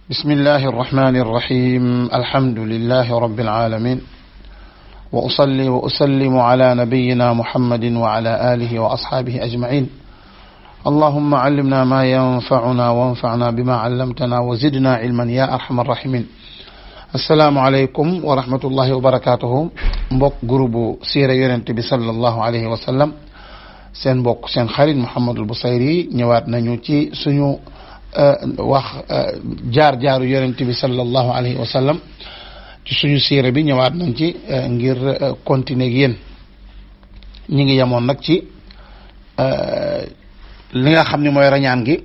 بسم الله الرحمن الرحيم الحمد لله رب العالمين وأصلي وأسلم على نبينا محمد وعلى آله وأصحابه أجمعين اللهم علمنا ما ينفعنا وانفعنا بما علمتنا وزدنا علما يا أرحم الراحمين السلام عليكم ورحمة الله وبركاته mbokk groupe siira yonent bi sallallahu alayhi wa sallam seen mbokk seen xarit Mouhamadul Bousayri ñëwaat nañu ci suñu wax jaar-jaaru yonent bi sallallahu alayhi wa sallam ci suñu siira bi ñëwaat nañ ci ngir continuer ak yéen ñi ngi yemoon nag ci li nga xam ne mooy rañaan gi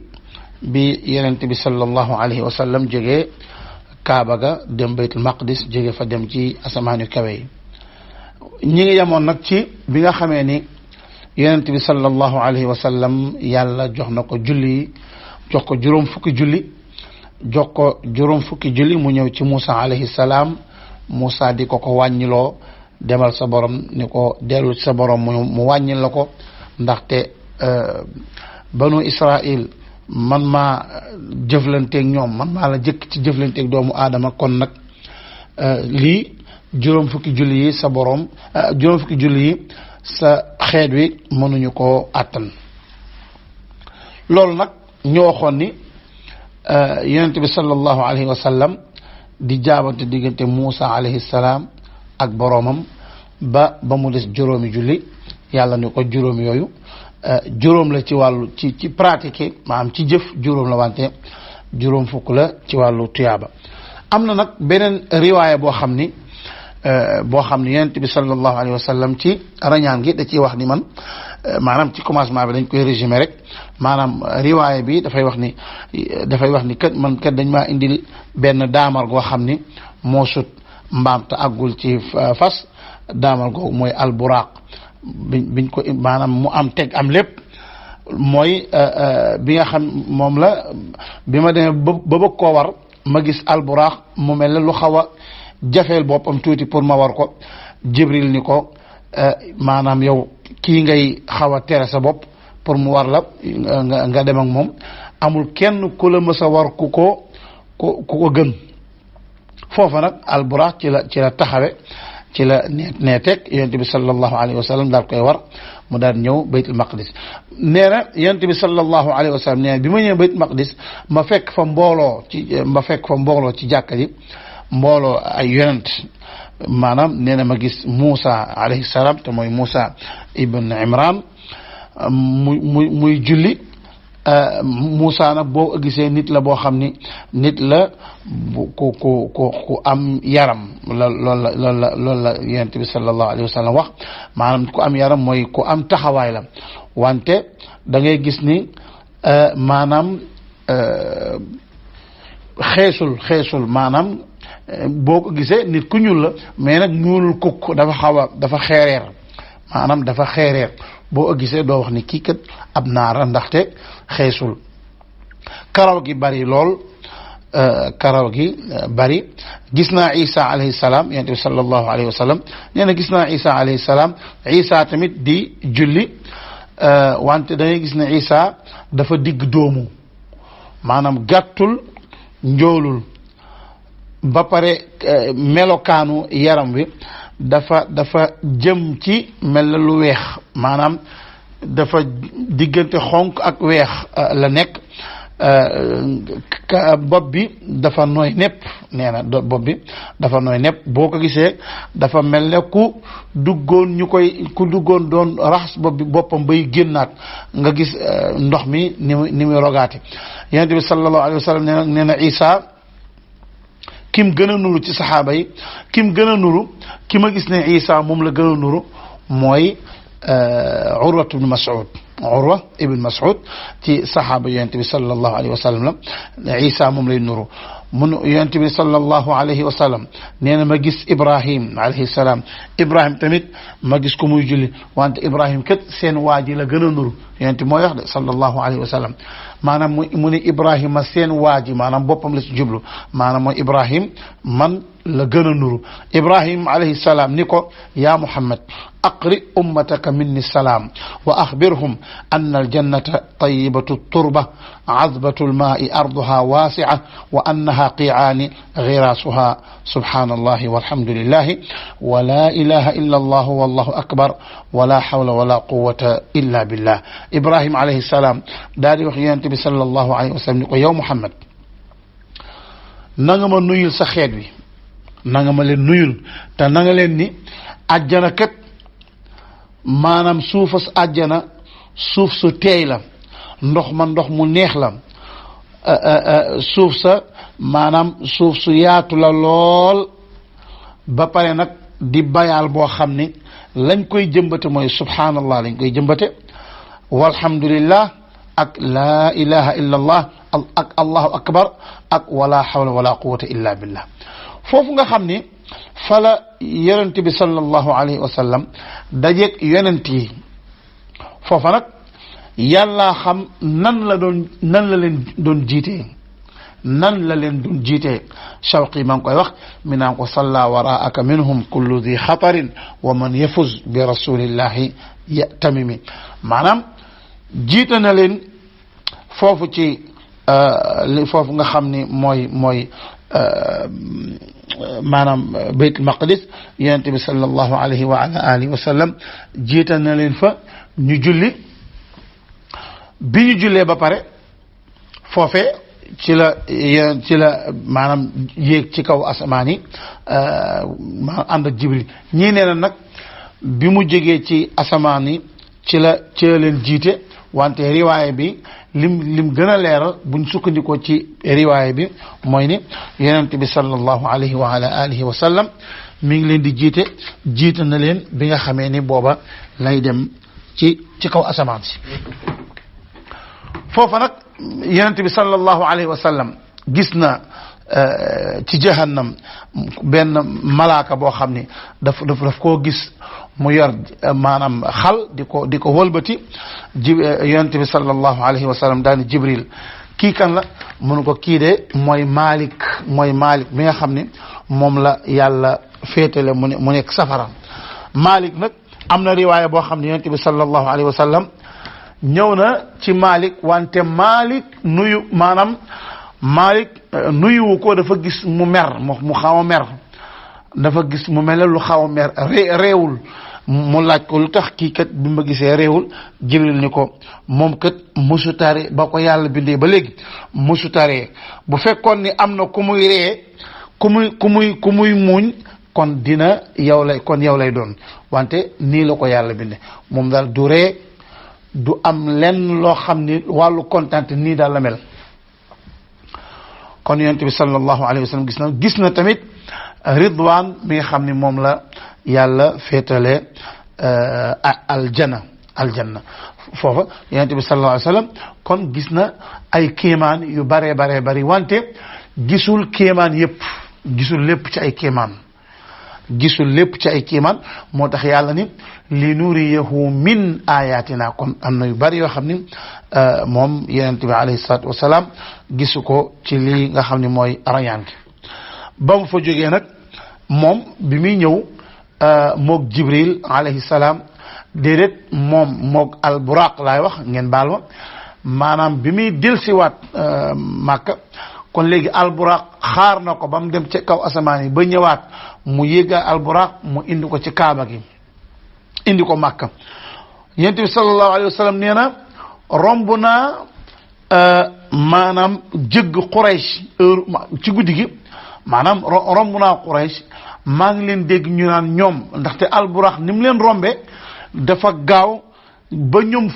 bi yonent bi sallallahu alayhi wa sallam jógee Kaaba ga dem Baytul Maqdis jóge fa dem ci asamaan yu kawe yi ñi ngi yemoon nag ci bi nga xamee ni yonent bi sallallahu alayhi wa sallam yàlla jox na ko julli jox ko juróom fukki julli mu ñëw ci Moussa alayhi salaam Moussa di ko wàññiloo demal sa borom ni ko dellu ci sa borom mu wàññil la ko ndaxte banu Israil man maa jëflanteeg ñoom man maa la jëkk ci jëflanteeg doomu aadama kon nag lii juróom fukki julli yi sa borom juróom fukki julli yi sa xeet wi mënuñu koo àttan loolu nag ñoo waxoon ni yonent bi sallallahu alayhi wa sallam di jaabante diggante Moussa alayhi salaam ak boroomam ba mu des juróomi julli yàlla ni ko juróom yooyu juróom la ci wàllu ci pratique maanaam ci jëf juróom la wante juróom fukk la ci wàllu tuyaaba am na nag beneen riwaaya boo xam ni yonent bi sallallahu alayhi wa sallam ci rañaan gi da ciy wax ni man maanaam ci commencement bi dañ koy résumer rek maanaam riwaaya bi dafay wax ni kat man kat dañ maa indil benn daamar goo xam ni moo sut mbaam te àggul ci fas daamar googu mooy alburaaq biñ ko maanaam mu am teg am lépp mooy bi nga xam moom la bi ma demee ba bëgg koo war ma gis alburaax mu mel ne lu xaw a jafeel boppam tuuti pour ma war ko Jibril ni ko maanaam yow kii ngay xaw a tere sa bopp pour mu war la nga dem ak moom amul kenn ku la mës a war ku ko gën foofa nag alburaax ci la taxawe ci la neeteeg yonent bi sallallahu alayhi wa sallam daal koy war mu daal ñëw Baytul Maqdis nee na yonent bi sallallahu alayhi wa sallam nee na bi ma ñëw Baytul Maqdis ma fekk fa mbooloo ci jàkka ji mbooloo ay yonent maanaam nee na ma gis Moussa alayhi salaam te mooy Moussa ibn Imran muy julli Moussa nag boo gisee nit la boo xam ni nit la ku am yaram loolu la yonent bi sallallahu alayhi wa sallam wax maanaam ku am yaram mooy ku am taxawaay la wante da ngay gis ni maanaam xeesul maanaam boo ko gisee nit ku ñuul la mais nag ñuulul kukk dafa xeereer maanaam dafa xeereer boo gisee doo wax ni kii kat ab naara ndaxte xeesul karaw gi bari lool gis naa Isa alayhi salaam yonent bi sallallahu alayhi wa sallam nee na gis naa Isa alayhi salaam Isa tamit di julli wante da ngay gis ne Isa dafa digg doomu maanaam gàttul njoolul ba pare melokaanu yaram wi dafa jëm ci mel na lu weex maanaam dafa diggante xonk ak weex la nekk bopp bi dafa nooy nepp nee na bopp bi dafa nooy nepp boo ko gisee dafa mel ne ku duggoon doon raxas boppam bay génnaat nga gis ndox mi ni muy rogaate yonent bi sallallahu alayhi wa sallam nee na Isa kim gën a nuru ci saxaaba yi kim gën a nuru ki ma gis ne Isa moom la gën a nuru mooy Urwa ibn Mas'ud ci saxaaba yonent bi sallallahu alayhi wa sallam la Isa moom lay nuru mun yonent bi sallallahu alayhi wa sallam nee na ma gis Ibrahim alayhi salaam Ibrahim tamit ma gis ko muy julli wante Ibrahim kat seen waa ji la gën a nuru yonent mooy wax de sallallahu alayhi wa sallam maanaam mu ne Ibrahima seen waa ji maanaam boppam la ci jublu maanaam mooy Ibrahim man la gën a nuru Ibrahim alayhi salaam ni ko yaa Muhammad aqri ummataka minni salaam wa axbirhum أن الجنة طيبة التربة عذبة الماء أرضها واسعة وأنها لها قيعان غراسها سبحان الله والحمد لله ولا إله إلا الله والله أكبر ولا حول ولا قوة إلا بالله. إبراهيم عليه السلام داري وخيانتي صلى الله عليه وسلم يا محمد نغما نويل سا خيت وي نغما لين نويل تا نغا لين ني aljana kat maanaam suufas àjjana suuf su teey la ndox ma ndox mu neex la suuf sa maanaam suuf su yaatu la lool ba pare nag di bayaal boo xam ni lañ koy jëmbate mooy subhanallah lañ koy jëmbate walhamdulillah ak laa ilaha illa allah ak allahu akbar ak wala hawla wala quwwata illa billah foofu nga xam ni fala yonent bi sallallahu alayhi wa sallam dajeeg yonent yi foofa nag yàlla xam nan la leen doon jiitee nan la leen doon jiitee Shawqi maa ngi koy wax mi naan ko salla waraaka minhum kullu di xatarin wa man yafuz bi rasulillahi yatamimi maanaam jiite na leen foofu ci foofu nga xam ni mooy maanaam baytul maqdis yonent bi sallallahu alayhi wa ala alihi wa sallam jiital na leen fa ñu julli bi ñu jullee ba pare foofee ci la maanaam yéeg ci kaw asamaan yi maanaam ànd ak jibril ñii nee na nag bi mu jógee ci asamaan yi ci la leen jiite wante riwaaya bi lim gën a leeral buñ sukkandikoo ci riwaaya bi mooy ni yonent bi sallallahu alayhi wa ala alihi wa sallam mi ngi leen di jiite na leen bi nga xamee ni booba lay dem ci kaw asamaan si foofa nag yonent bi sallallahu alayhi wa sallam gis na ci jahannam benn malaaka boo xam ni daf koo gis mu yor maanaam xal di ko wëlbati yonent bi sallallahu alayhi wa sallam daani jibril kii kan la mënu ko kii de mooy Malik mi nga xam ne moom la yàlla féetale mu nekk safara Malik nag am na riwaaya boo xam ne yonent bi sallallahu alayhi wa sallam ñëw na ci Malik wante Malik nuyuwu ko dafa gis mu mer mu xaw a mer dafa gis mu mel lu xaw a mer réewul mu laaj ko lu tax kii kat bi ma gisee réewul Jibril ni ko moom kat musu tare ba ko yàlla bindee ba léegi musu tare bu fekkoon ni am na ku muy ree ku muy muuñ kon yow lay doon wante nii la ko yàlla bindee moom daal du ree du am lenn loo xam ni wàllu kontaan nii daal la mel kon yonent bi sallallahu alayhi wa sallam gis na tamit ridwaan mi nga xam ni moom la yàlla féetale aljanna foofa yonent bi sallallahu alayhi wa sallam kon gis na ay kéemaan yu bare bari wante gisul kéemaan yépp gisul lépp ci ay kéemaan moo tax yàlla ni li nuriyahu min ayatina kon am na yu bari yoo xam ni moom yonent bi alayhi salaatu wasalaam gisu ko ci lii nga xam ni mooy rayaan gi ba mu fa jógee nag moom bi muy ñëw moog Jibril alayhi salaam déedéet moog alburaq laay wax ngeen baal ma maanaam bi muy delsiwaat Màkka kon léegi alburaq xaar na ko ba mu dem ci kaw asamaan yi ba ñëwaat mu yéega alburaq mu indi ko ci kaaba gi indi ko Màkka yonent bi sallallahu alayhi wa sallam nee na romb naa maanaam jëgg Quraysh ci guddi gi maanaam romb naa Quraysh maa ngi leen dégg ñu naan ñoom ndaxte alburax ni mu leen rombe dafa gaaw ba ñoom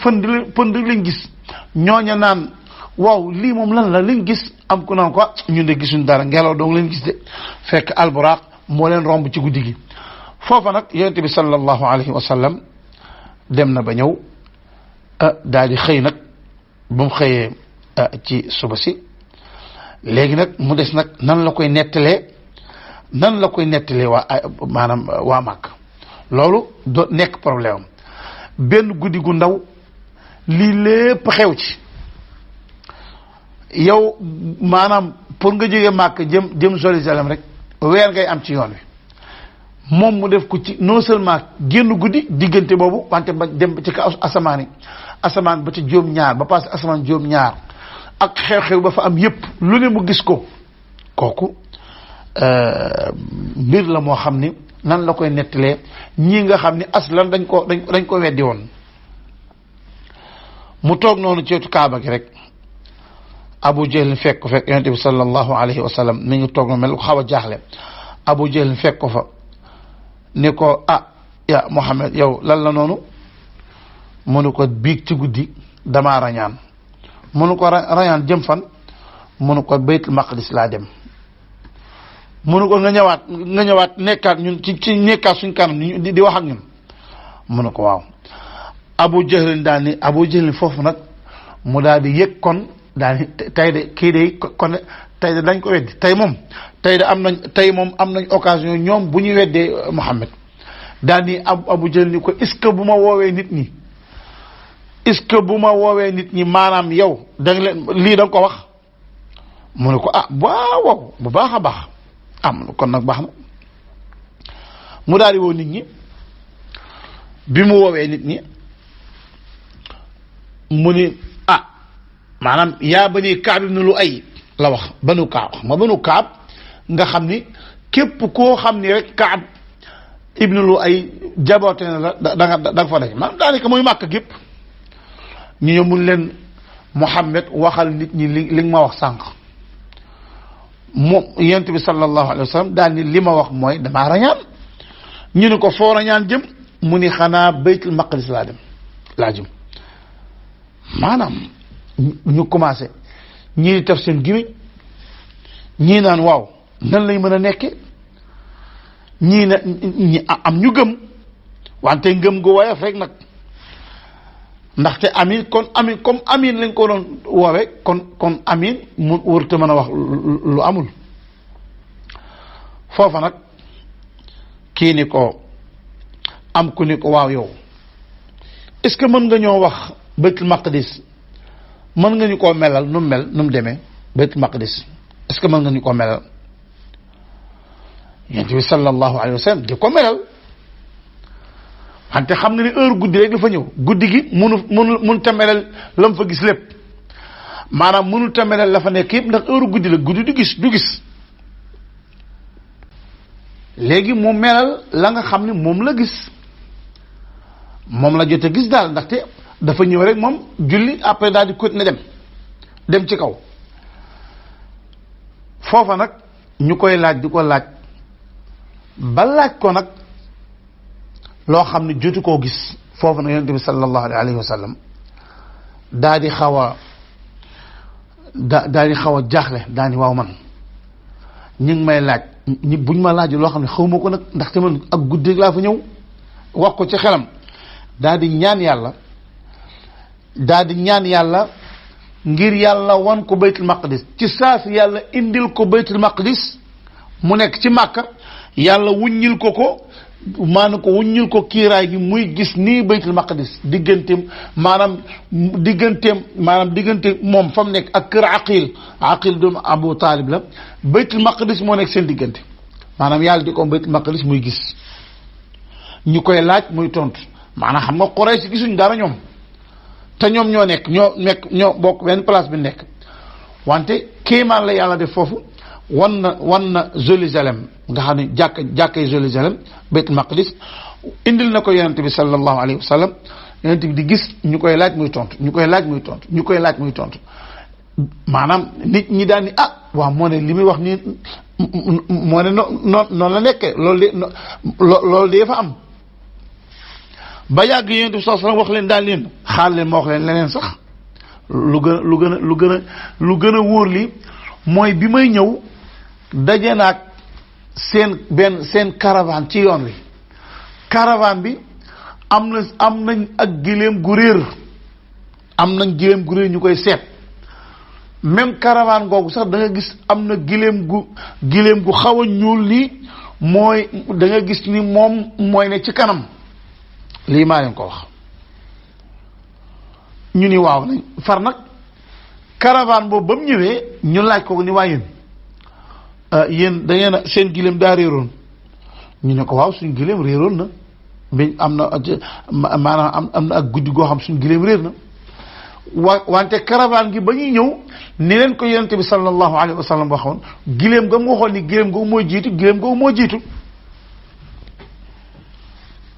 pënd lañ gis ñooña naan waaw lii moom lan la lañ gis am ku naan ko ñun de gisuñ dara ngelaw dong leen gis de fekk alburax moo leen romb ci guddi gi foofa nag yonent bi sallallahu alayhi wa sallam dem na ba ñëw daal di xëy nag ba mu xëyee ci suba si léegi nag mu des nag nan la koy nettalee maanaam waa Màkk loolu do nekk problème am benn guddi gu ndaw lii lépp xew ci yow maanaam pour nga jógee Màkk jëm Jérusalem rek weer ngay am ci yoon wi moom mu def ko ci non seulement génn guddi diggante boobu wante ba dem ci kaw asamaan ba ci juróom-ñaar ba passé asamaan juróom-ñaar ak xew-xew ba fa am yépp lu ne mu gis ko kooku mbir la moo xam ni nan la koy nettalee ñii nga xam ni aslan dañ ko weddi woon. mu toog noonu ci wetu kaaba gi rek Abu Jahl fekk yonent bi sallallahu alayhi wa sallam mi ngi toog noonu mel ko xaw a jaaxle. Abu Jahl fekk ko fa ni ko ya Muhammad yow lan la noonu mu ne ko biig ci guddi damaa rañaan mu ne ko rañaan jëm fan mu ne ko Baytul Maqdis laa dem mu ne ko nga ñëwaat nekkaat ñun ci nekkaat suñ kanam di wax ak ñun mu ne ko waaw. Abu Jahl daal ni Abu Jahl foofu nag mu daal di yëg kon daal ni tey de kii de kon tey de dañ ko weddi tey moom am nañ occasion ñoom bu ñu weddee Muhammad daal ni Abu Jahl ni ko est-ce que bu ma woowee nit ñi maanaam yow da nga leen lii da nga ko wax mu ne ko waaw bu baax a baax mu ne kon nag baax na mu daal di woo nit ñi bi mu woowee nit ñi mu ni maanaam yaa bani Kaab ibn Lu'ay la wax banu Kaab nga xam ni képp koo xam ni rek Kaab ibn Lu'ay jaboote na la da nga fa daj maanaam daanaka mooy Màkka gépp ñu ñëw mun leen Muhammad waxal nit ñi li nga ma wax sànq moom yonent bi sallallahu alayhi wa sallam daal ni li ma wax mooy damaa rañaan ñu ne ko foo rañaan jëm mu ni xanaa Baytul Maqdis laa jëm maanaam ñu commencé ñii di taf seen gimiñ ñii naan waaw nan lay mën a nekke ñi am ñu gëm wante ngëm gu woyof rek nag ndaxte amin comme amin lañ ko doon woowe kon amin mu wërta mën a wax lu amul foofa nag kii ni ko am ku ni ko waaw yow est-ce que mën nga ñoo wax Baytul Maqdis mën nga ñu koo melal nu mu demee Baytul Maqdis est-ce que mën nga ñu koo melal yonent bi sallallahu alayhi wa sallam di ko melal wante xam nga ni heure guddi rek dafa ñëw guddi gi mënu ta melal la mu fa gis lépp maanaam mënu ta melal la fa nekk yëpp ndax heure guddi la guddi du gis léegi mu melal la nga xam ni moom la gis moom la jot a gis daal ndaxte dafa ñëw rek moom julli après daal di continuer dem ci kaw foofa nag ñu koy laaj di ko laaj ba laaj ko nag loo xam ne jotu koo gis foofu nag yonent bi sallallahu alayhi wa sallam daal di xaw a jaaxle daal di waaw man ñu ngi may laaj buñ ma laaj loo xam ne xaw ma ko nag ndaxte man ak guddi laa fa ñëw wax ko ci xelam daal di ñaan yàlla ngir yàlla wan ko Baytul Maqdis ci saa si yàlla indil ko Baytul Maqdis mu nekk ci Màkka yàlla wuññil ko maanaam ko wuññil ko kiiraay gi muy gis nii Baytul Maqdis digganteem diggante moom fa mu nekk ak kër Aqil doomu Abu Taalib la Baytul Maqdis moo nekk seen diggante maanaam yàlla di ko Baytul Maqdis muy gis ñu koy laaj muy tontu maanaam xam nga Quraysh gisuñ dara ñoom te ñoom ñoo bokk benn place bi nekk wante kéemaan la yàlla def foofu wan na Jérusalem nga xam ne jàkkay Jérusalem Baytul Maqdis indil na ko yonent bi sallallahu alayhi wa sallam yonent bi di gis ñu koy laaj muy tontu maanaam nit ñi daan ni waaw moo ne li muy wax nii moo ne noonu la nekkee loolu de fa am ba yàgg yonent bi sallallahu alayhi wa sallam wax leen daal leen xaar leen ma wax leen leneen sax lu gën a wóor li mooy bi may ñëw daje naag seen caravane ci yoon wi caravane bi am nañ ak giléem gu réer ñu koy seet même caravane googu sax da nga gis am na giléem gu xaw a ñuul nii mooy da nga gis ni moom mooy ne ci kanam lii maa leen ko wax ñu ni waaw nañ far nag caravane boobu ba mu ñëwee ñu laaj ko ni waa yéen da ngeen seen giléem daa réeroon ñu ne ko waaw suñ giléem réeroon na mais am na maanaam am na ak guddi goo xam suñ giléem réer na wante caravane gi ba ñuy ñëw ni leen ko yonent bi sallallahu alayhi wa sallam waxoon gileem nga mu waxoon ni gileem nga moo jiitu gileem nga moo jiitu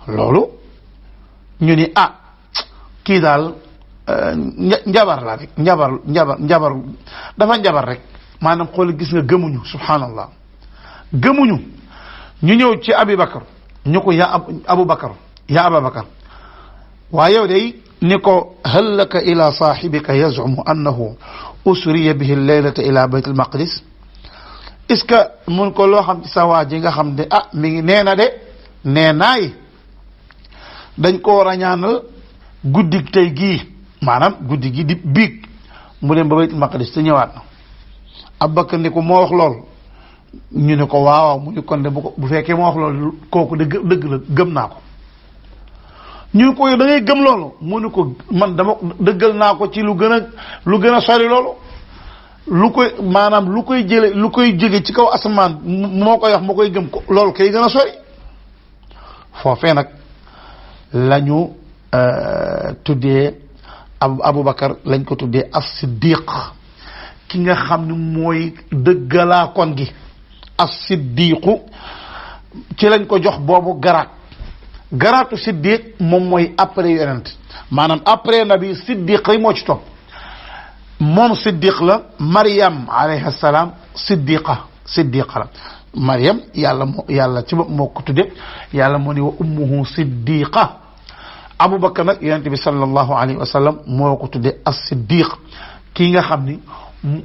loolu ñu ni kii daal njabar la rek njabar dafa njabar rek maanaam xool gis nga gëmuñu subhanallah gëmuñu ñu ñëw ci Abubakar ñu ko yaa Abubakar yaa Abubakar waaye yow day ni ko hal laka ila sahibika yazumu annahu usriya bihi laylata ila bayt al maqdis est-ce que mun ko loo xam ci sa waa ji nga xam ne mi ngi nee na de nee naay dañ ko rañaanal guddi tey gii maanaam guddi gi di biig mu dem ba bayt al maqdis te ñëwaat na Abubakar ni ko moo wax lool ñu ne ko waaw mu ni kon de bu fekkee moo wax loolu kooku dëgg la gëm naa ko ñu ne ko yow da ngay gëm loolu mu ne ko man dama dëggal naa ko ci lu gën a sori loolu lu koy jóge ci kaw asamaan moo koy wax moo koy gëm ko loolu kay gën a sori foofee nag lañu tuddee Abubakar lañ ko tuddee as-siddiq ki nga xam ne mooy dëggalaa kon gi as-siddiqu ci lañ ko jox boobu garaatu siddiq moom mooy après yonent maanaam après nabi siddiq rek moo ci topp moom siddiq la Maryam alayha salaam siddiqa la Maryam yàlla ci bopp moo ko tudde yàlla moo ni wa ummuhu siddiqa Abubakar nag yonent bi sallallahu alayhi wa sallam moo ko tudde as-siddiq kii nga xam ni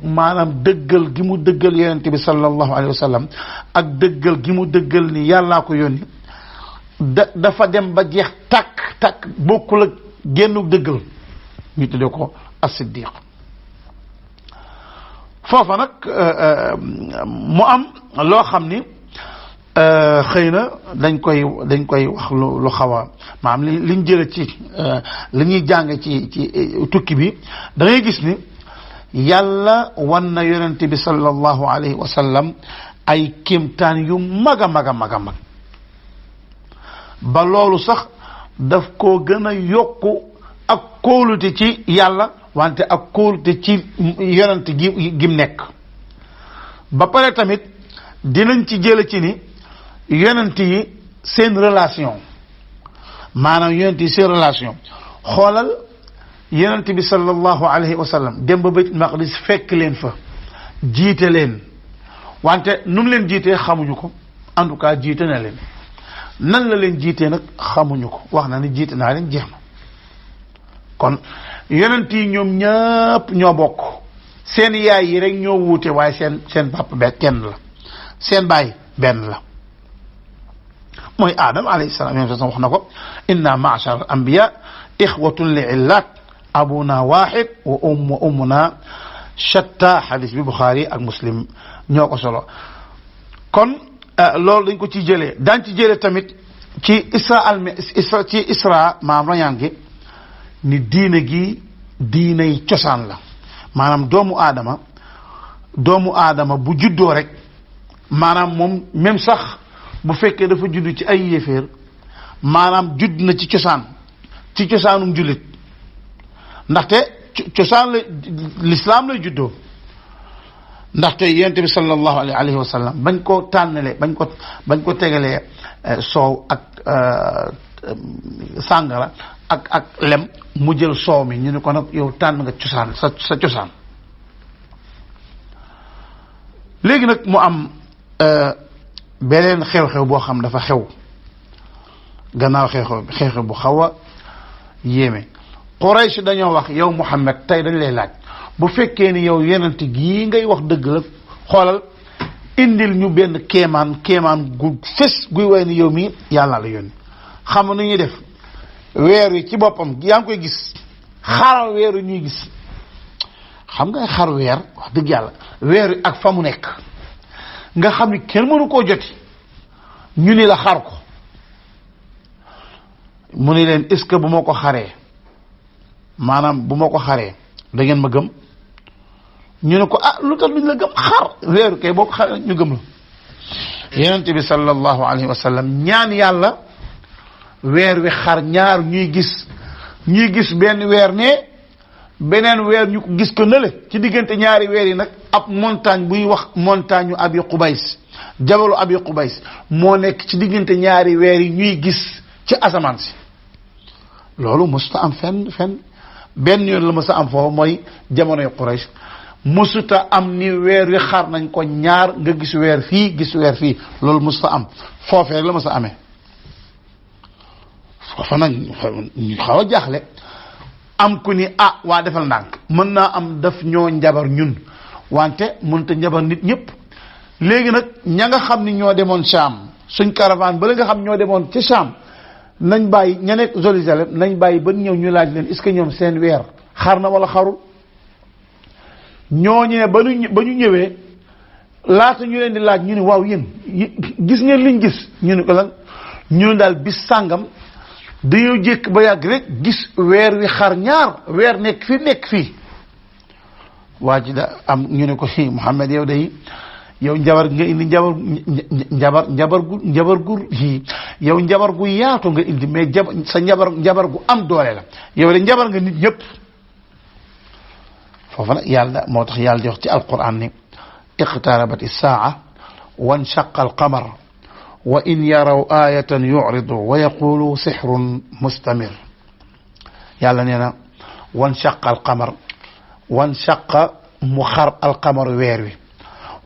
maanaam dëggal gi mu dëggal yonent bi sallallahu alayhi wa sallam ak dëggal gi mu dëggal ni yàllaa ko yónni dafa dem ba jeex takk bokkul ak génnu dëggal ñu tuddee ko as-siddiq foofa nag mu am loo xam ni xëy na dañ koy wax lu xaw a maanaam liñ jële ci li ñuy jàng ci tukki bi da ngay gis ni yàlla wan na yonent bi sallallahu alayhi wa sallam ay kéemtaan yu mag a mag ba loolu sax daf koo gën a yokku ak kóolute ci yàlla wante ak kóolute ci yonent gim nekk ba pare tamit dinañ ci jële ci ni yonent yi seen relation maanaam yonent yi seen relation xoolal yonent bi sallallahu alayhi wa sallam dem ba bayt maqdis fekk leen fa jiite leen wante nu mu leen jiitee xamuñu ko en tout cas jiite na leen nan la leen jiitee nag xamuñu ko wax na ni jiite naa leen jeex na kon yonent yi ñoom ñëpp ñoo bokk seen yaay yi rek ñoo wuute waaye seen papa kenn la seen baay benn la mooy Adam alayhi salaam wax na ko inna ma'shar al anbiya ixwatun li illat abuna wahid wa ummuna shatta hadith bi Bukhari ak Muslim ñoo ko solo kon loolu dañ ko ci jëlee daan ci jëlee tamit ci isra maam rañaan gi ni diine gi diiney cosaan la maanaam doomu aadama bu juddoo rek maanaam moom même sax bu fekkee dafa judd ci ay yéeféer maanaam judd na ci cosaanum jullit ndaxte cosaan la l'islam lay juddoo ndaxte yonent bi sallallahu alayhi wa sallam bañ ko tànnalee bañ ko tegalee soow ak sàngara ak lem mu jël soow mi ñu ne ko nag yow tànn nga cosaan sa cosaan léegi nag mu am beneen xew-xew boo xam dafa xew gannaaw xew-xew bu xaw a yéeme Quraysh dañoo wax yow Muhammad tey dañ lay laaj bu fekkee ni yow yonent gii ngay wax dëgg la xoolal indil ñu benn kéemaan gu fés guy way ni yow mii yàlla la yónni xam nu ñuy def weer wi ci boppam yaa ngi koy gis xaral weer wi ñuy gis xam nga xar weer wax dëgg yàlla weer wi ak fa mu nekk nga xam ni kenn mënu koo joti ñu ni la xar ko mu ni leen est-ce que bu ma ko xaree maanaam bu ma ko xaree da ngeen ma gëm ñu ne ko lu tax duñ la gëm xar weeru kay boo ko xaree ñu gëm la yonent bi sallallahu alayhi wa sallam ñaan yàlla weer wi xar ñaar ñuy gis benn weer ne beneen weer ñu gis ko nële ci diggante ñaari weer yi nag ab montagne buy wax montagne Abi Qubays jabalu Abi Qubays moo nekk ci diggante ñaari weer yi ñuy gis ci asamaan si loolu musta am fenn benn yoon la mësa am foofu mooy jamonoy Quraysh musuta am ni weer wi xar nañ ko ñaar nga gis weer fii gis weer fii loolu musta am foofee rek la mësa amee foofa nag ñu xaw a jaaxle am ku ni waa defal ndànk mën naa am daf ñoo njabar ñun wante mënta njabar nit ñëpp léegi nag ña nga xam ni ñoo demoon Sham suñ caravane ba la nga xam ñoo demoon ci Sham nañ bàyyi ña nekk Jérusalem nañ bàyyi ba ñëw ñu laaj leen est-ce que ñoom seen weer xar na wala xarul ñooñu ne ba ñu ñëwee laata ñu leen di laaj ñu ne waaw yéen gis ngeen liñ gis ñu ne ko lan ñu ne daal bis sàngam dañoo jékk ba yàgg rek gis weer wi xar ñaar weer nekk fii waa ji da am ñu ne ko Muhammad yow day yow njabar nga indi njabar gu yow njabar gu yaatu nga indi mais sa njabar gu am doole la yow de njabar nga nit ñëpp foofu nag yàlla moo tax yàlla di wax ci alquran ni iqtarabat as-sa'a wanshaqa al-qamar wa in yaraw ayatan yu'ridu wa yaqulu sihrun mustamir yàlla nee na wanshaqa al-qamar wanshaqa mu xar al-qamar weer wi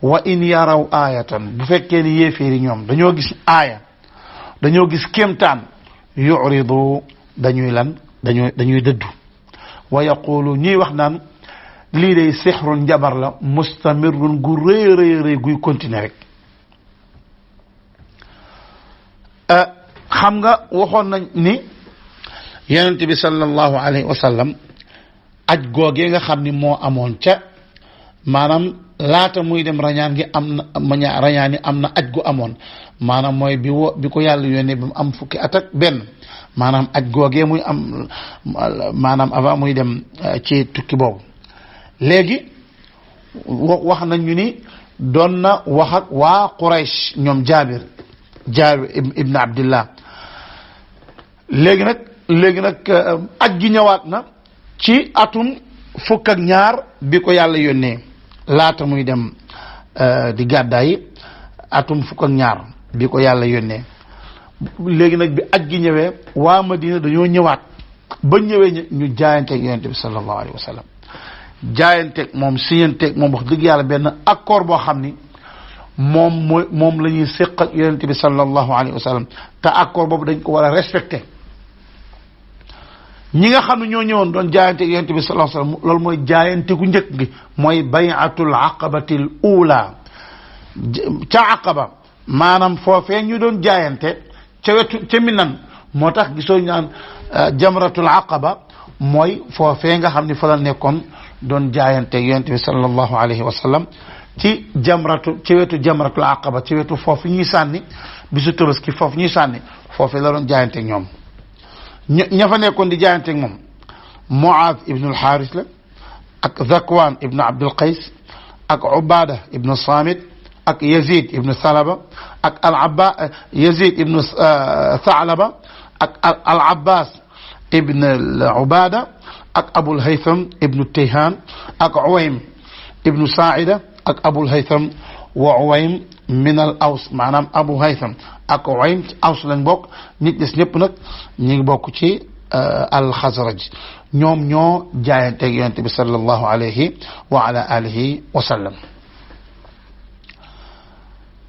wa in yaraw ayatan bu fekkee ni yéeféeri ñoom dañoo gis aaya dañoo gis kéemtaan yu'ridu dañuy dëddu wa yaqulu ñuy wax naan lii day sixrun njabar la mustamirun gu rëy guy continuer rek xam nga waxoon nañ ni yonent bi sallallahu alayhi wa sallam aj googee nga xam ni moo amoon ca maanaam laata muy dem rañaan gi rañaan yi am na aj gu amoon maanaam mooy bi ko yàlla yónnee ba mu am fukki at ak benn maanaam aj googee muy am maanaam avant muy dem ci tukki boobu léegi wax nañ ñu ni doon na wax ak waa Quraysh ñoom Jaabir ibn Abdillah léegi nag aj gi ñëwaat na ci atum fukk ak ñaar bi ko yàlla yónnee laata muy dem di gàddaay atum fukk ak ñaar bi ko yàlla yónnee léegi nag bi aj gi ñëwee waa Madina dañoo ñëwaat ba ñëwee ñu jaayanteeg yonente bi sallallahu alayhi wa sallam jaayanteeg moom siñanteeg moom wax dëgg yàlla benn accord boo xam ni moom la ñuy séq ak yonente bi sallallahu alayhi wa sallam te accord boobu dañ ko war a respecté ñi nga xam ne ñoo ñëwoon doon jaayante yonent bi sallallahu alayhi wasallam loolu mooy jaayante gu njëkk gi mooy bay'atul aqabatil ula ca aqaba maanaam foofee ñu doon jaayante ca wetu ca Minan moo tax gisoo ñu naan jamratul aqaba mooy foofee nga xam ne fa la nekkoon doon jaayante yonent bi sallallahu alayhi wasallam ci wetu jamratul aqaba ci wetu foofu ñuy sànni bisu Tabaski foofu ñuy sànni foofee la doon jaayante ñoom ña fa nekkoon di jaayanteeg moom Muaaz ibnu al-Haaris la ak Zakwaan ibnu Abdul Qays ak Ubaada ibnu Saamit ak Yazid ibnu Salaba ak Yazid ibnu Saalaba ak al-Abbaas ibnu Ubaada ak Abul Haytham ibnu Tayhaan ak Uwaym ibnu Saa'ida ak Abul Haytham wa Uwaym min al Aws maanaam Abu Haytham ak Uwaym ci Aws lañ bokk nit des ñëpp nag ñu ngi bokk ci al Xasraj ñoom ñoo jaayanteeg yonent bi sallallahu alayhi wa ala alihi wa sallam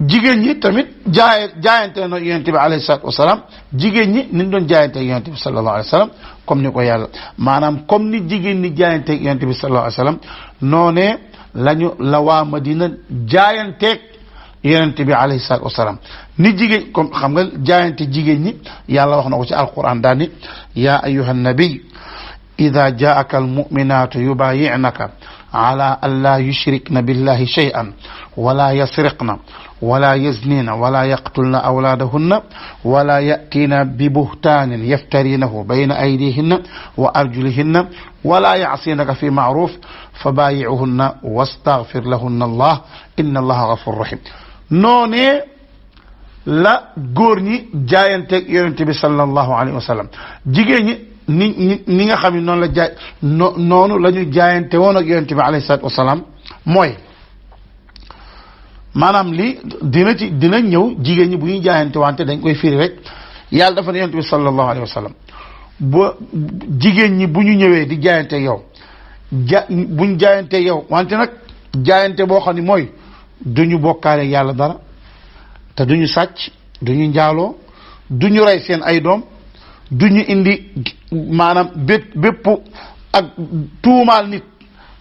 jigéen ñi tamit jaayante na yonent bi alayhi salaatu wa salaam jigéen ñi ni ñu doon jaayanteeg yonent bi sallallahu alayhi wa sallam comme ni ko yàlla maanaam comme ni jigéen ñi jaayanteeg yonent bi sallallahu alayhi wa sallam noonee la waa Madina jaayanteeg yonent bi alayhi salaatu wasalaam ni jigéen comme xam nga jaayante jigéen ñi yàlla wax na ko ci alquran daal ni yaa ayyuha nabi ida jaaka almuminatu yubayi'naka ala an la yushrikna billahi shay'an wala yasriqna wala yaznina wala yaqtulna awlaadahunna wala ya'tina bi buhtaanin yaftarinahu bayna aydihinna wa arjulihinna wala ya'sinaka fi ma'ruf fabayi'uhunna wastaghfir lahunna allah inna allaha ghafurur rahim noonee la góor ñi jaayanteeg yonent bi sallallahu alayhi wa sallam jigéen ñi ni nga xam ne noonu la jaay noonu la ñu jaayante woon ak yonent bi alayhi salaatu wasalaam mooy maanaam lii dina ñëw jigéen ñi bu ñuy jaayante wante dañ koy firi rek yàlla dafa ne yonent bi sallallahu alayhi wa sallam ba jigéen ñi bu ñu ñëwee di jaayante yow buñ jaayante yow wante nag jaayante boo xam ne mooy duñu bokkaale yàlla dara te duñu sàcc duñu njaaloo duñu rey seen ay doom duñu indi maanaam bépp ak tuumaal nit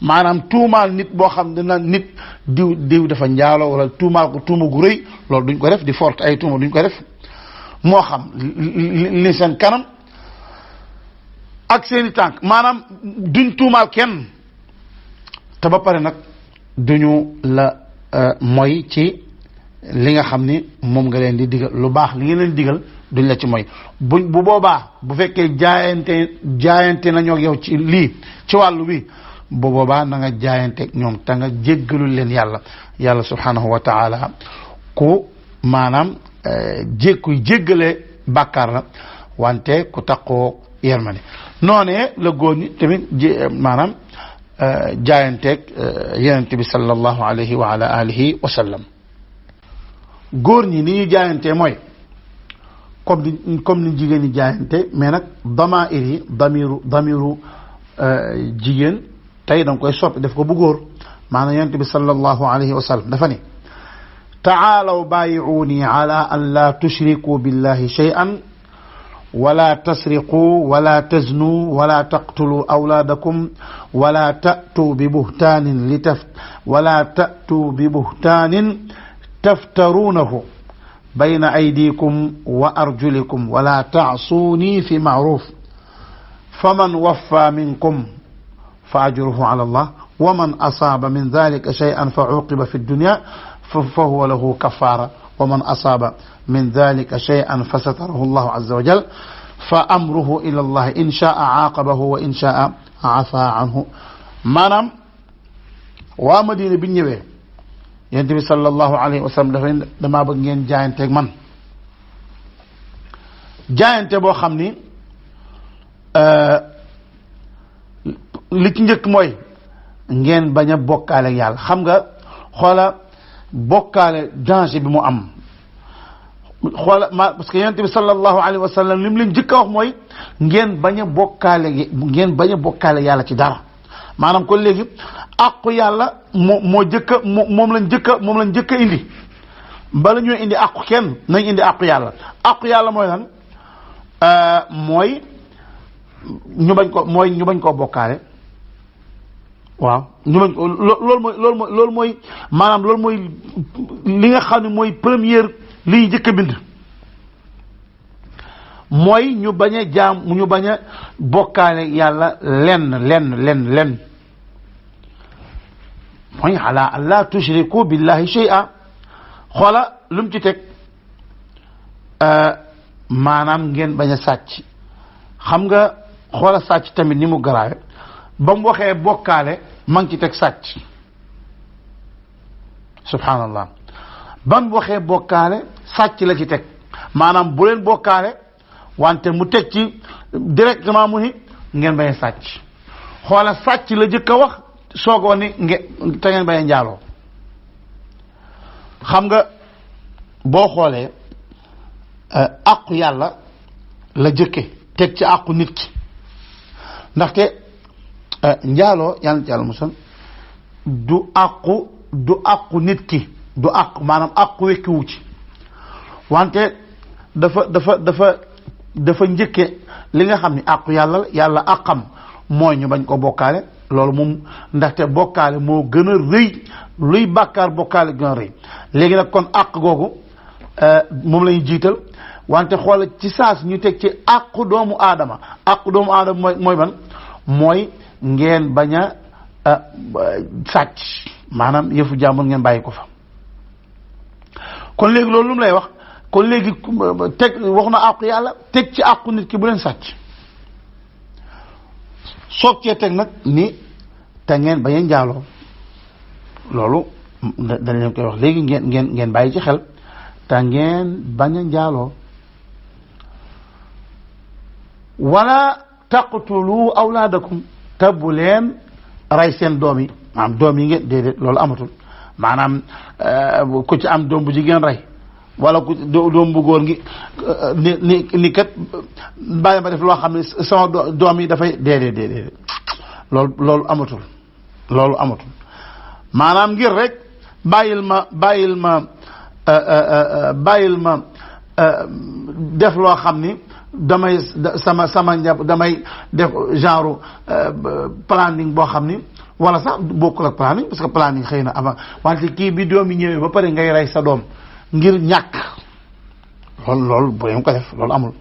maanaam tuumaal nit boo xam ne nit diw dafa njaaloo wala tuumaal ko tuuma gu rëy loolu duñ ko def di forte ay tuuma duñ ko def moo xam li seen kanam ak seeni tànk maanaam duñ tuumaal kenn te ba pare nag duñu la mooy ci li nga xam ni moom nga leen di digal lu baax li nga leen digal duñ la ci mooy bu boobaa bu fekkee jaayante nañoo ak yow ci lii ci wàllu wi bu boobaa na nga jaayante ak ñoom te nga jéggalul leen yàlla subhanahu wa taala ku maanaam kuy jéggale bàkkaar la wante ku taqoo yermane noonee la góor ñi tamit maanaam jaayanteeg yonent bi sallallahu alayhi wa ala alihi wa sallam góor ñi ni ñu jaayantee mooy comme ni jigéen ñi jaayante mais nag damair yi damiru jigéen tey da nga koy soppi def ko bu góor maanaam yonent bi sallallahu alayhi wa sallam dafa ni taalaw baayi'uuni ala an la tushriku billahi shay'an wala tasriqu wala taznu wala taqtulu awlaadakum wala ta'tu bi buhtaanin taftaruunahu bayna aydikum wa arjulikum wala ta'suuni fi ma'ruuf faman waffa minkum fa ajruhu ala Allah wa man asaaba min dhalika shay'an fa uqiba fi dunya fa huwa lahu kafaara wa man asaaba min dhalika shay'an fa satarahu Allahu azza wa jalla fa amruhu ila Allah in sha'a aaqabahu wa in sha'a afa anhu maanaam waa Madina bi ñëwee yonent bi sallallahu alayhi wa sallam dafa ne damaa bëgg ngeen jaayanteeg man jaayante boo xam ni li ci njëkk mooy ngeen bañ a bokkaale ak yàlla xam nga xoola bokkaale danger bi mu am xoola parce que yonent bi sallallahu alayhi wa sallam li mu leen njëkk a wax mooy ngeen bañ a bokkaale yàlla ci dara maanaam kon léegi àqu yàlla moom lañ njëkk a indi bala ñoo indi àqu kenn nañ indi àqu yàlla mooy lan mooy ñu bañ koo bokkaale waaw ñu bañ ko loolu mooy maanaam loolu mooy li nga xam ne mooy première li ñu njëkk a bind mooy ñu bañ a bokkaale yàlla lenn mooy ala an la tushriku billahi shay'a xoola lu mu ci teg maanaam ngeen bañ a sàcc xam nga xoola sàcc tamit ni mu garaawe ba mu waxee bokkaale ma ngi ci teg sàcc subhanallah ba mu waxee bokkaale sàcc la ci teg maanaam bu leen bokkaale wante mu teg ci directement mu ni ngeen bañ a sàcc xoola sàcc la jëkk a wax soogoo ni te ngeen bañ a njaaloo xam nga boo xoolee àqu yàlla la jëkke teg ci àqu nit ki ndaxte njaaloo yàlla ci yàlla musal du àqu nit ki du àqu maanaam àqu wekkiwu ci wante dafa njëkke li nga xam ni àqu yàlla àqam mooy ñu bañ ko bokkaale loolu moom ndaxte bokkaale moo gën a rëy luy bàkkaar bokkaale gën a rëy léegi nag kon àq googu moom la ñuy jiital wante xoola ci saas ñu teg ci àqu doomu aadama mooy ban mooy ngeen bañ a sàcc maanaam yëfu jàmbur ngeen bàyyi ko fa kon léegi loolu lu mu lay wax kon léegi teg wax na àqu yàlla teg ci àqu nit ki bu leen sàcc soog cee teg nag ni te ngeen bañ a njaaloo loolu dañ leen koy wax léegi ngeen bàyyi ci xel te ngeen bañ a njaaloo wala taqtulu awlaadakum te bu leen rey seen doom yi maanaam doom yi ngeen déedéet loolu amatul maanaam ku ci am doom bu jigéen rey wala ku doom bu góor ngi ni kat bàyyi ma def loo xam ne sama doom yi dafay déedéet loolu amatul maanaam ngir rek bàyyil ma def loo xam ni damay sama njab damay def genre planning boo xam ni wala sax bokkul ak planning parce que planning xëy na avant wante kii bi doom yi ñëwee ba pare ngay rey sa doom ngir ñàkk loolu bu leen ko def loolu amul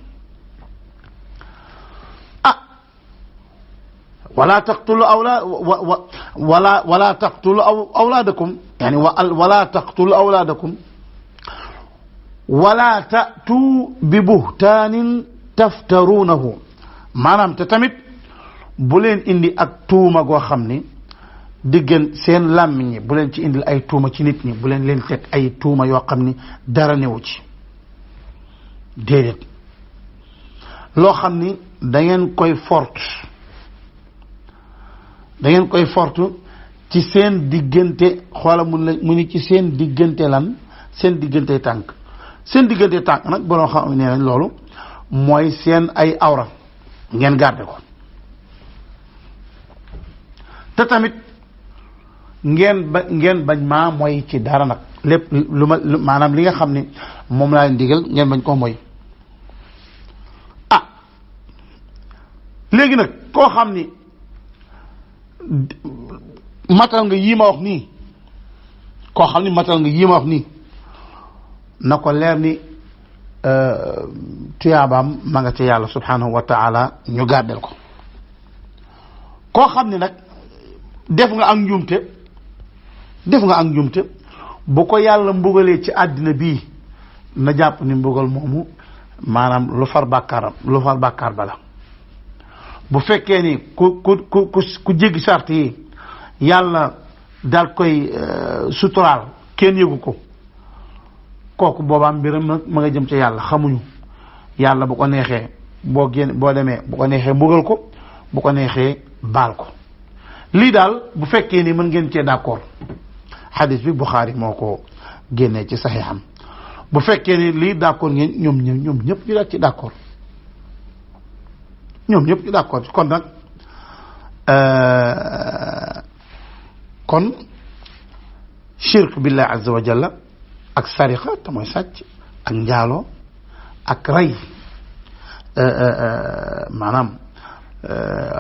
wala taqtulu wala taqtulu awlaadakum yani wala taqtulu awlaadakum wala ta'tu bi buhtaanin taftaruunahu maanaam te tamit bu leen indi ak tuuma goo xam ni diggan seen làmmiñ ñi bu leen ci indil ay tuuma ci nit ñi bu leen teg ay tuuma yoo xam ni dara newu ci déedéet loo xam ni da ngeen koy fortu ci seen diggante xoola mu ni ci seen diggante lan seen diggante tànk nag boo xam ne nañ loolu mooy seen ay awra ngeen garder ko te tamit ngeen bañ maa mooy ci dara nag lépp maanaam li nga xam ni moom laa leen digal ngeen bañ koo mooy léegi nag koo xam ni matal nga yii ma wax nii koo xam ni matal nga yii ma wax nii na ko leer ni tuyaabaam ma nga ci yàlla subhanahu wa taala ñu gàddeel ko koo xam ni nag def nga ak njuumte bu ko yàlla mbugalee ci àddina bii na jàpp ni mbugal moomu maanaam lu far bàkkaar bala bu fekkee ni ku jéggi sart yi yàlla daal koy suturaal kenn yëgu ko kooku boobaam mbiram nag ma nga jëm ca yàlla xamuñu yàlla bu ko neexee boo demee bu ko neexee mbugal ko bu ko neexee baal ko lii daal bu fekkee ni mën ngeen cee d'accord xadis bi Buxaari moo ko génnee ci saxiixam bu fekkee ni lii d'accord ngeen ñoom ñëpp ñu daal ci d'accord kon nag kon shirk billahi azza wa jalla ak sariqa te mooy sàcc ak njaaloo ak rey maanaam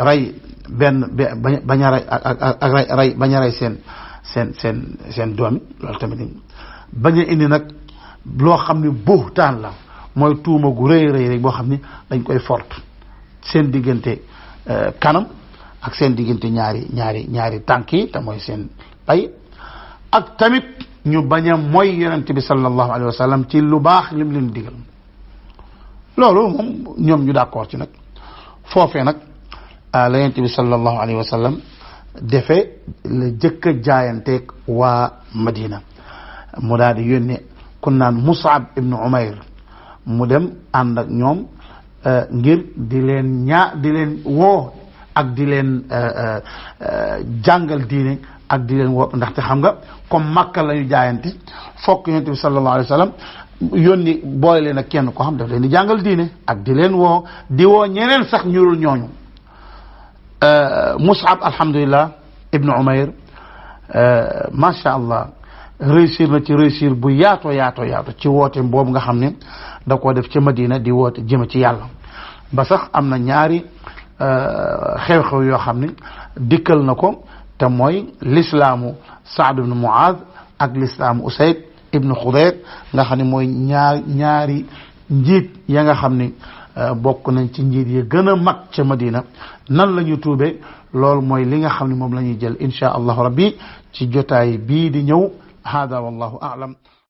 rey bañ a rey ak rey bañ a rey seen doomi loolu tamit bañ a indi nag loo xam ne buhtaan la mooy tuuma gu rëy boo xam ne dañ koy fort seen diggante kanam ak seen diggante ñaari tànk yi te mooy seen pay ak tamit ñu bañ a mooy yonent bi sallallahu alayhi wa sallam ci lu baax lim leen digal loolu moom ñoom ñu d'accord ci nag foofee nag la yonent bi sallallahu alayhi wa sallam defee la jëkk a jaayanteeg waa Madina mu daal di yónne kun naan Mus'ab ibnu Umayr mu dem ànd ak ñoom ngir di leen woo ak di leen jàngal diine ak di leen woo ndaxte xam nga comme Makka la ñu jaayante fokk yonent bi sallallahu alayhi wa sallam yónni boole leen ak kenn koo xam daf leen di jàngal diine ak di leen woo ñeneen sax ñurul ñooñu Mus'ab alhamdulillah ibnu Umayr macha allah réussir na ci réussir bu yaatoo ci woote boobu nga xam ne da koo def ca Madina di woote jëme ci yàlla ba sax am na ñaari xew-xew yoo xam ne dikkal na ko te mooy l'islaamu Saad ibn Muaz ak l'islaamu Usayd ibn Xudayr nga xam ne mooy ñaari njiit ya nga xam ne bokk nañ ci njiit yi gën a mag ca Madina nan la ñu tuube loolu mooy li nga xam ne moom la ñuy jël insha allahu rabbi ci jotaay bii di ñëw hada wallahu a'lam